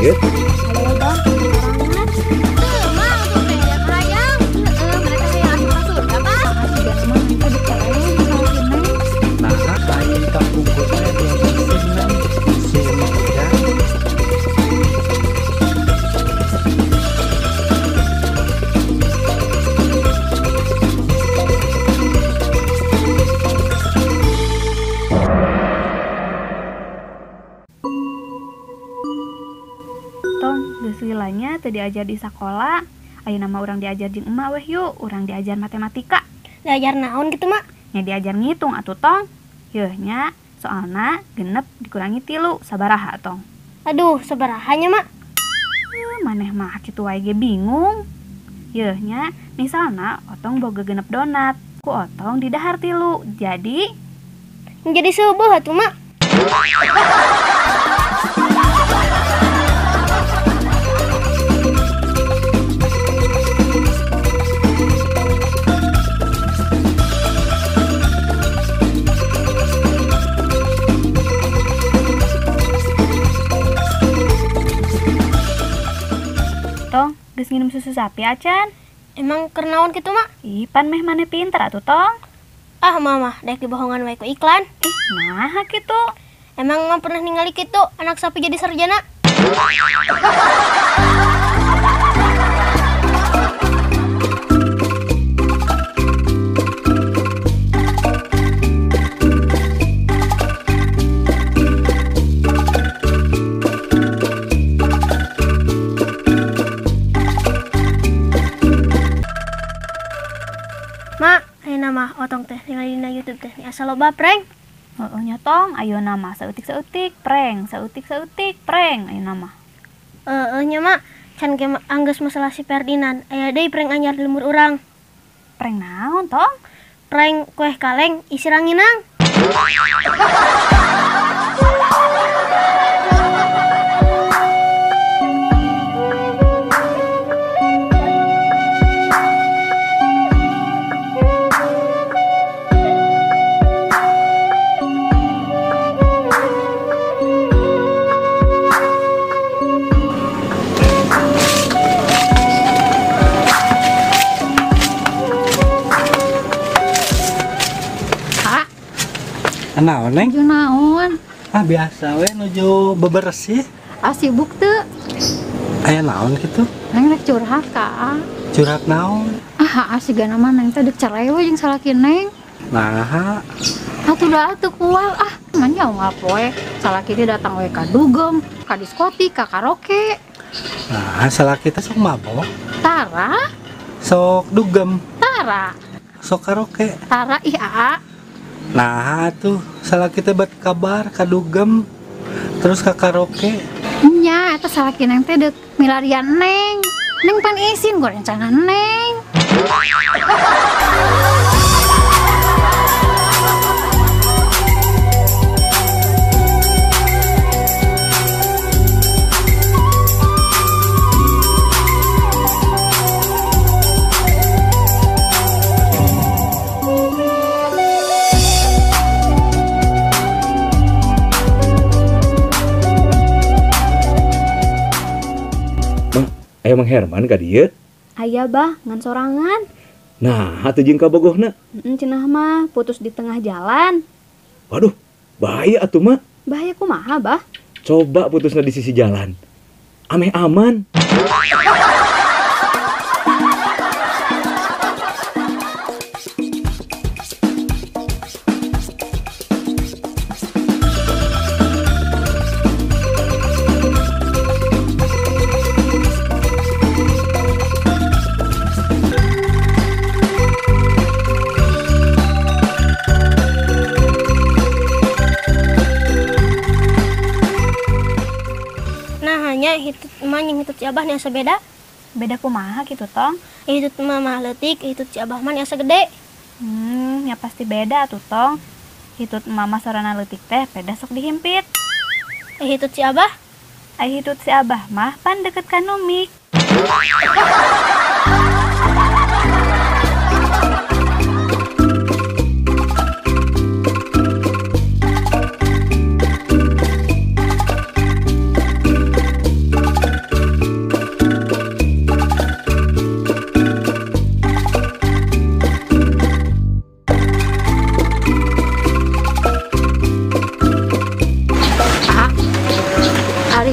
dieu? Ayo Bang, sorangan. Teu mah untuk teh hayang. Heeh, mereka hayang asup ka surga, Bah. Siga mah neng teh dek cerai we jeung salaki neng. Nah, lain kapungkur teh tiasa seneng musim hujan. Tong, geus lila nya teu diajar di sakola. Ayeuna mah urang diajar jeung emak weh yuk, urang diajar matematika. Diajar naon kitu, Mak? Nya diajar ngitung atuh, Tong. Yeuh nya, soalna genep dikurangi 3, sabaraha, Tong? Aduh, sabaraha nya, Mak? Maneh mah kitu wae ge bingung. Yeuh nya, misalna Otong boga genep donat, ku Otong didahar 3, jadi Jadi subuh atuh, Mak. Tong, geus nginum susu sapi acan? Emang keur naon kitu, Mak? Ih, pan meh maneh pinter atuh, Tong. Ah, Mama, dek dibohongan wae ku iklan. Ih, naha kitu? Emang Mama pernah ningali kitu anak sapi jadi sarjana? Mak, ayeuna mah Otong teh ningali dina YouTube teh asa loba prank. Heeh nya, Tong, ayeuna mah saeutik-saeutik prank, saeutik-saeutik prank ayeuna mah. Heeh nya, Mak, can ge anggeus masalah si Ferdinand, aya deui prank anyar di lembur urang. Prank naon, Tong? Prank kue kaleng isi ranginang. Naon, Neng? Nuju naon? Ah, biasa we nuju bebersih. Ah, sibuk teu? Aya naon kitu? Neng rek curhat ka A. Curhat naon? Ah, sigana mah neng teh dek cerai we jeung salaki neng. Naha? Atuh da atuh kual ah, manya unggal poe salaki teh datang we ka dugem, ka diskotik, ka karaoke. Nah, salaki teh sok mabok. Tara? Sok dugem. Tara. Sok karaoke. Tara ih aa. Nah tuh salaki teh bet kabar ka dugem terus ka karaoke. Nya eta salaki neng teh deuk milarian neng. Neng pan isin go rencana neng. Aya Mang Herman ka dieu? Aya, Bah, ngan sorangan. Nah, atuh jeung kabogohna. Cenah mah putus di tengah jalan. Waduh, bahaya atuh, Mak. Bahaya kumaha, Bah? Coba putusna di sisi jalan. Ameh aman. Nah, hanya hitut emak jeung hitut si Abah nya asa beda. Beda kumaha kitu, Tong? Hitut emak mah leutik, hitut si Abah mah asa gede. Ya pasti beda atuh, Tong. Hitut emak mah sorana leutik teh beda sok dihimpit. Hitut si Abah? Ai hitut si Abah mah pan deket ka numik.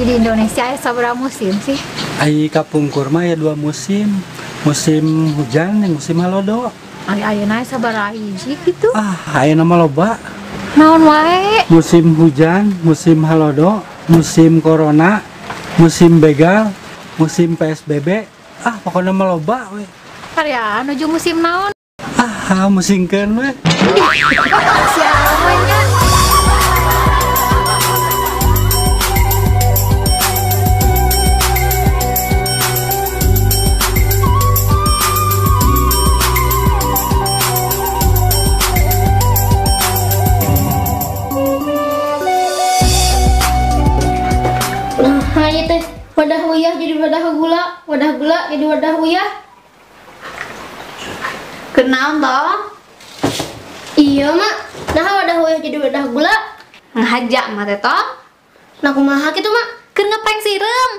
Ari di Indonesia aya sabaraha musim sih? Ai kapungkur mah aya 2 musim. Musim hujan jeung musim halodo. Ari ayeuna aya sabaraha hiji kitu? Ah, ayeuna mah loba. Naon wae? Musim hujan, musim halodo, musim corona, musim begal, musim PSBB. Ah, pokoknya mah loba we. Ari nuju musim naon? Ah, musingkeun we. Siapa nya? Nah, ieu teh wadah uyah jadi wadah gula, wadah gula jadi wadah uyah. Kenaon toh? Iya, Mak. Nah, wadah uyah jadi wadah gula. Ngahaja mah teh toh. Nah, kumaha kitu, Mak? Keur ngeprank sireum.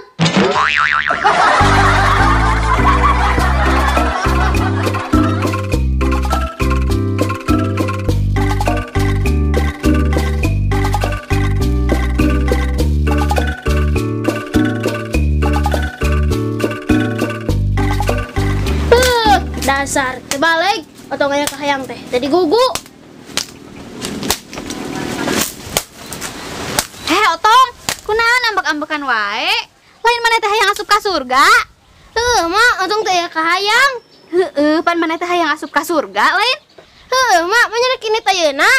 Dasar terbalik otong aya kahayang teh jadi gugu. Heh otong, kunaon ambek-ambekan wae? Lain maneh teh hayang asup ka surga? Heuh, Mak, otong teh aya kahayang. Heueuh, pan maneh teh hayang asup ka surga lain? Heuh, Mak, manya rek ini ayeuna.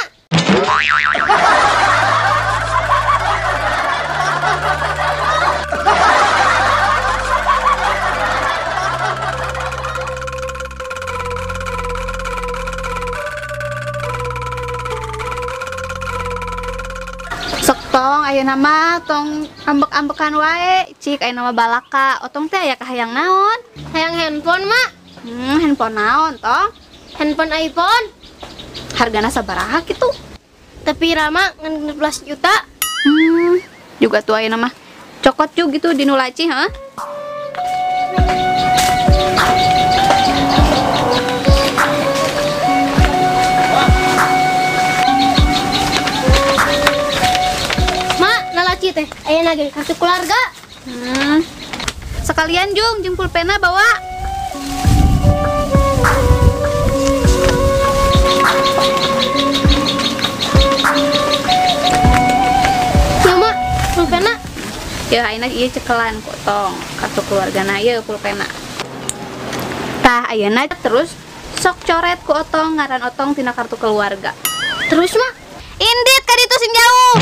Sok tong ayeuna mah tong ambek-ambekan wae, cik ayeuna mah balaka. Otong teh aya kahayang naon? Hayang handphone, Mak. Handphone naon tong? Handphone iPhone. Hargana sabaraha kitu? Tapi rama ngan 16 juta. Juga tuh ayeuna mah. Cokot juga gitu di nu laci, heuh. Teh, ayeuna ge kartu keluarga. Sekalian jung, jeung pulpena bawa. Ya, Mak, pulpena. Ya, ayeuna ieu cekelan kok tong kartu keluargana ieu pulpena. Tah, ayeuna terus sok coret ku otong ngaran otong tina kartu keluarga. Terus, Mak? Indit ka ditu sing jauh.